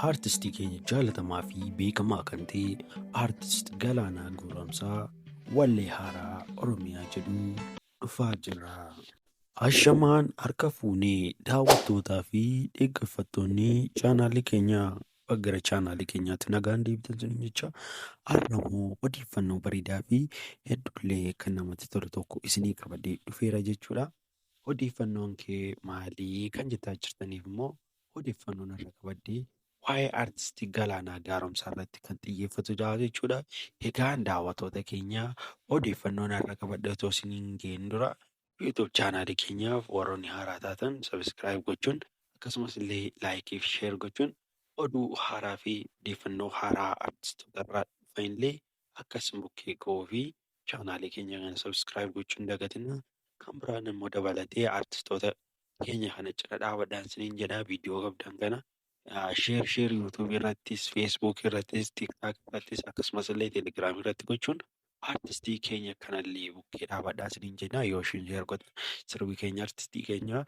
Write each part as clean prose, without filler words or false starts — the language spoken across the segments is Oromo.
Aartistii keenya jaalatamaa fi beekamaa kan ta'e Aartist Galaanaa Gooromsaa wallee haaraa Oromiyaa jedhuun dhufaa jira. Ashamaan harka fuunee daawwattootaa fi dhaggeeffattoonni chaanaalii keenyaa gara chaanaalii keenyaatti nagaan deebitan isiniin jecha har'a immoo odeeffannoo bareedaa fi hedduullee kan namatti tolu tokko isinii qabadee dhufeera jechuudha. Odeeffannoon kee maalii kan jettaa jirtaniif immoo odeeffannoon har'a qabadhee waa'ee aartistii Galaanaa Gaaromsaa irratti kan xiyyeeffatudha jechuudha. Egaan daawwattoota keenya odeeffannoon har'a qabadhe otoo isiniin ga'in dura YouTube chaanaalii keenyaaf warroonni haaraa taatan subscribe gochuun akkasumas illee laayikii fi sheer gochuun oduu haaraa fi odeeffannoo haaraa artistoota irraa dhufan illee akka isin bukkee ga'uu fi chaanaalii keenya kana subscribe gochuun hin dagatinaa. Kan biraan immoo dabalatee artistoota keenya kana cina dhaabadhaan isiniin jedha viidiyoo qabdan kana sheer sheer yuutuubii irrattis feesbuukii irrattis tiiktaak irrattis akkasumas illee teelegiraamii irratti gochuun artistii keenya kanallee bukkee dhaabadhaa isiniin jenna yoo ishiin sheer gootan sirbi keenya artistii keenya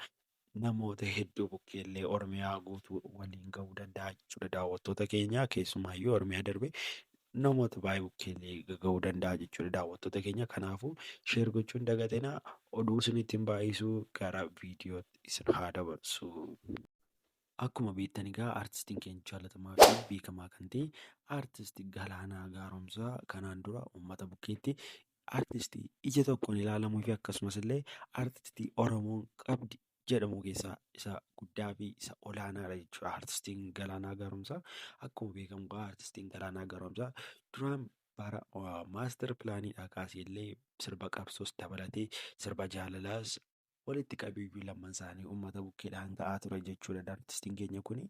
namoota hedduu bukkeellee Oromiyaa guutuu waliin ga'uu danda'a jechuudha daawwattoota keenya keessumaayyuu Oromiyaa darbee namoota baay'ee bukkeellee ga'uu danda'a jechuudha daawwattoota keenya kanaafuu sheer gochuun dagatina oduu isinitti hin baay'isuu gara viidiyootti isin haa dabarsu. Akkuma beektan egaa artistiin keenya jaalatamaa fi beekamaa kan ta'e artisti Galaanaa Gaaromsaa kanaan dura uummata bukkeetti artistii ija tokkoon ilaalamuu fi akkasumas illee artistii Oromoon qabdi jedhamu keessaa isa guddaa fi isa olaanaadha jechuudha. Artistiin Galaanaa Gaaromsaa akkuma beekamu egaa artistiin Galaanaa Gaaromsaa duraan bara maaster pilaaniidhaa kaasee illee sirba qabsoos dabalatee sirba jaalalaas walitti qabeeyyuu lamman isaanii uummata bukkeedhaan ga'aa ture jechuudha artistiin keenya kuni.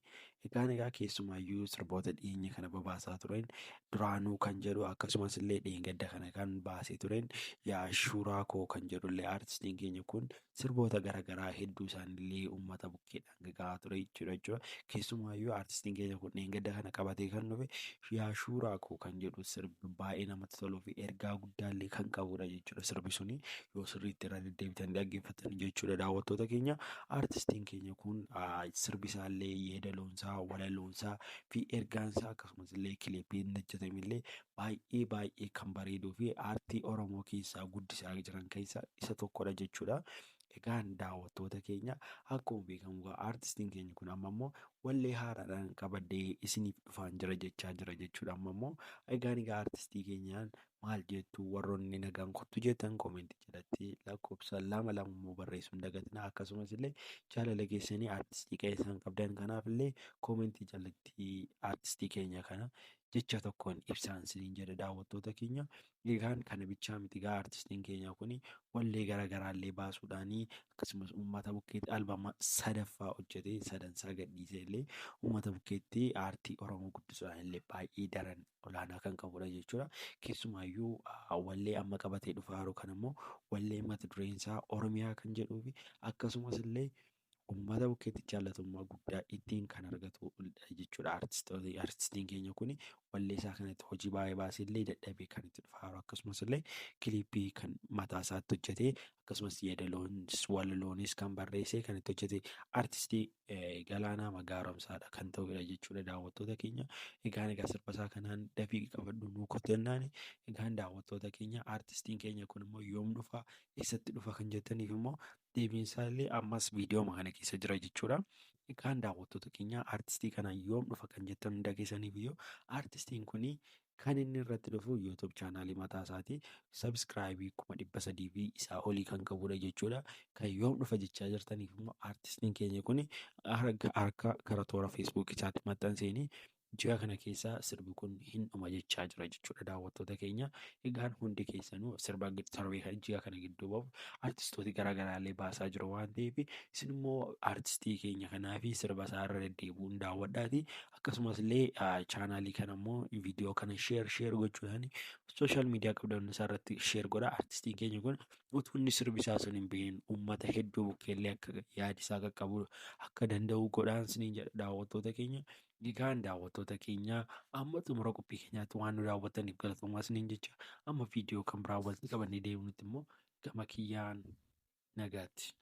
Egaan egaa keessumaayyuu sirboota dhiyeenya kana babaasaa tureen duraanuu kan jedhu akkasumas illee dheengadda kana kan baasee tureen yaa shuuraa koo kan jedhullee artistiin keenya kun sirboota garaagaraa hedduu isaaniillee uummata bukkeedhaan ga'aa ture jechuudha jechuudha. Keessumaayyuu artistiin keenya kun dheengadda kana qabatee kan dhufe yaa shuuraa koo kan jedhu sirbi baay'ee namatti toluu fi ergaa guddaallee kan qabudha jechuudha sirbi suni. Yoo sirriitti irra deddeebitanii dhaggeeffattan jechuudha daawwattoota keenya. Artistiin keenya kun sirbi isaallee yeedaloonsaa, walaloonsaa fi ergaansaa akkasumas illee kiliippiin hojjetame illee baay'ee baay'ee kan bareeduu fi aartii Oromoo keessaa guddisaa jiran keessaa isa tokkodha jechuudha. Egaan daawwattoota keenya akkuma beekamu egaa aartistiin keenya kun amma immoo wallee haaraadhaan qabadhee isiniif dhufaan jira jechaa jira jechuudha. Amma immoo egaan egaa aartistii keenyaan maal jettu warroonni nagaan kottu jettan koomentii jalatti lakkoofsa lama lama immoo barreessuu hin dagatinaa. Akkasumas illee jaalala keessanii aartistii keessan qabdan kanaaf illee koomentii jalatti aartistii keenya kana jecha tokkoon ibsaan isiniin jedha daawwattoota keenya. Egaan kana bichaa miti egaa aartistiin keenya kun wallee garaagaraa illee baasuudhaanii akkasumas uummata bukkeetti albama sadaffaa hojjetee sadansaa gadhiisee illee uummata bukkeetti aartii Oromoo guddisuudhaan illee baay'ee daran olaanaa kan qabudha jechuudha. Keessumaayyuu wallee amma qabatee dhufaa jiru kan immoo wallee mata dureen isaa Oromiyaa kan jedhuu fi akkasumas illee uummata bukkeetti jaallatamummaa guddaa ittiin kan argatu jechuudha. Artistiin keenya kun wallee isaa kanatti hojii baay'ee baasee illee dadhabee kan itti dhufaa jiru akkasumas illee kiliippii kan mataa isaatti hojjetee akkasumas yeedaloonis walaloonis kan barreessee kan itti hojjete artistii Galaanaa Magaaromsaadha kan ta'udha jechuudha daawwattoota keenya. Egaan egaa sirba isaa kanaan dafii qabadhu nuu kottu jennaan egaan daawwattoota keenya artistiin keenya kun immoo yoom dhufa eessatti dhufa kan jettaniif immoo deebiin isaa illee ammas viidiyooma kana keessa jira jechuudha. Egaan daawwattoota keenya artistii kana yoom dhufa kan jettan hunda keessaniif iyyuu artistiin kun kan inni irratti dhufu YouTube chaanaalii mataa isaatii sabskraayibii 300,000 fi isaa olii kan qabudha jechuudha. Kan yoom dhufa jechaa jirtaniif immoo artistiin keenya kun harka harka gara toora Facebook isaatti maxxanseeni Ji'a kana keessa sirbi kun hin dhuma jechaa jira jechuudha daawwattoota keenya. Egaan hundi keessanuu sirba torbee ji'a kana gidduu bahu artistoota garaagaraallee baasaa jiru waan ta'eef, isin immoo artistii keenya kanaa fi sirba isaa irra deddeebi'uun daawwadhaati. Akkasumas illee chaanaalii kana immoo viidiyoo kana share share gochuudhaan social media qabdan isaa irratti share godha. Artistiin keenya kun utuu inni sirbi isaa sun hin bahin uummata hedduu bukkeellee akka yaadi isaa qaqqabu akka danda'u godhaan isiniin jedha daawwattoota keenya. Egaan daawwattoota keenya, amma xumura qophii keenyaatti waan nu daawwattaniif galatoomaa isiniin jecha. Amma viidiyoo kan biraa walitti qabannee deemnutti immoo gama kiyyaan nagaatti.